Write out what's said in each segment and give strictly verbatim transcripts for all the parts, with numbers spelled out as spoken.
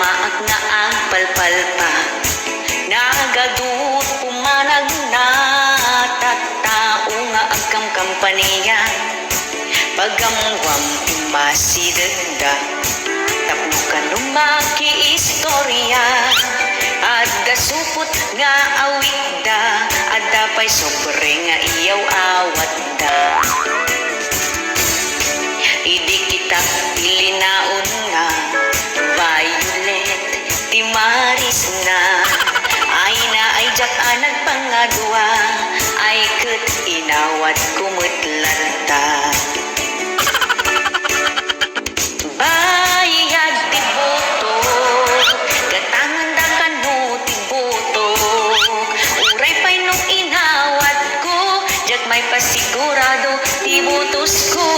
Maak nga agpalpalpa, nagaduot pumanagna, tattao nga agkamkampanian. Pagamuam ti masidegda, tapno kano makiistoria. Adda supot nga awitda, adda pay sobre nga iyaw-awatda. Idi kita ti linaonna, violet ti marisna. Ay na, ay diak a nagpangadua, ay ket inawatko met latta. Bayad ti butok, gatangenda kano ti butok. Uray pay no inawatko, diak maipasigurado ti botosko.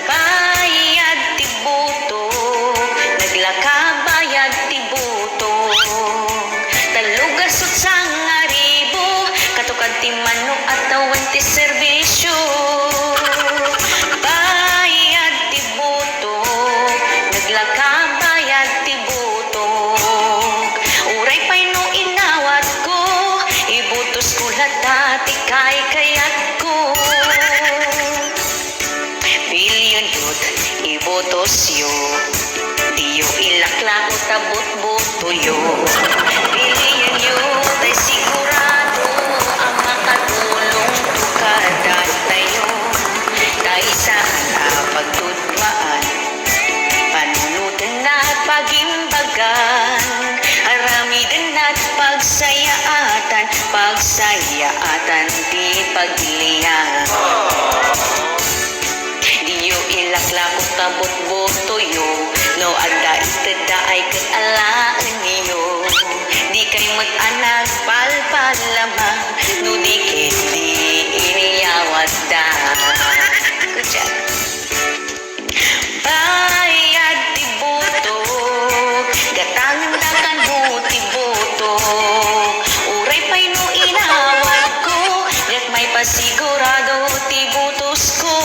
Bayad ti butok, naglaka bayad ti butok. Tallo gasut sangaribu, katukad ti mano a tawen ti serbisio. Bayad ti butok, naglaka bayad ti butok. Uray pay no inawatko, ibotosko latta ti kaykayatko. Pilienyo ti ibotosyo, diyo ilaklako ta botbotoyo. Pilienyo tay sigurado a makatulongto kadatayo. Tay saan a pagduduaan, panunotenna pagimbagan, aramidenna pagsayaatan, pagsayaatan ti pagilian. Diyo ilaklako ta botbotoyo, no adda itedda ay ket alaenyo. Dikay met a nagpalpalama, no di ket di iniyawatda. Good job. Bayad ti butok, gatangenda kano ti butok. Uray pay no inawatko, diak maipasigurado ti botosko.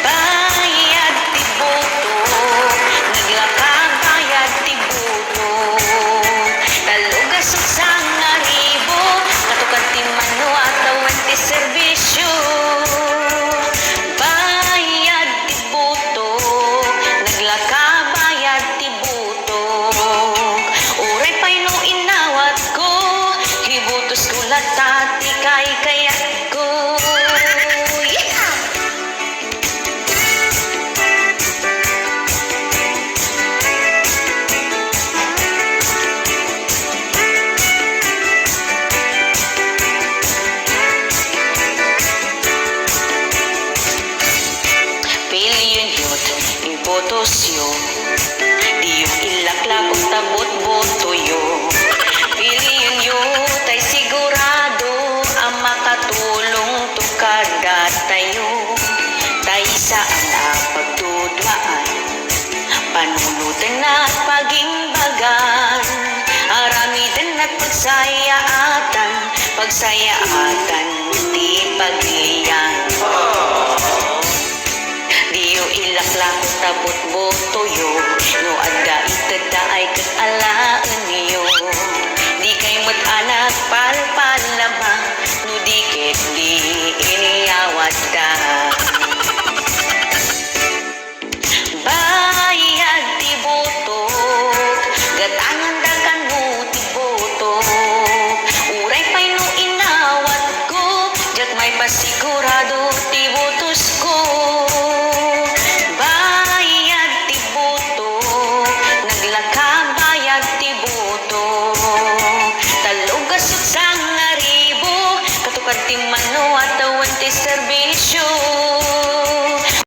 Bayad ti butok, naglaka bayad ti butok. Tallo gasut sangaribu, katukad ti mano a tawen ti serbisio. Bayad ti butok, naglaka bayad ti butok. Uray pay no inawatko, ibotosko latta ti kaykayatko. Yeehaw! Pilienyo ti ibotosyo, diyo ilaklako ta botbotoyo. Pilienyo tay sigurado a makatulongto kadatayo. Tay saan a pagduduaan, panunotenna pagimbagan, aramidenna pagsayaatan, pagsayaatan ti pagilian. Diyo ilaklako ta botboto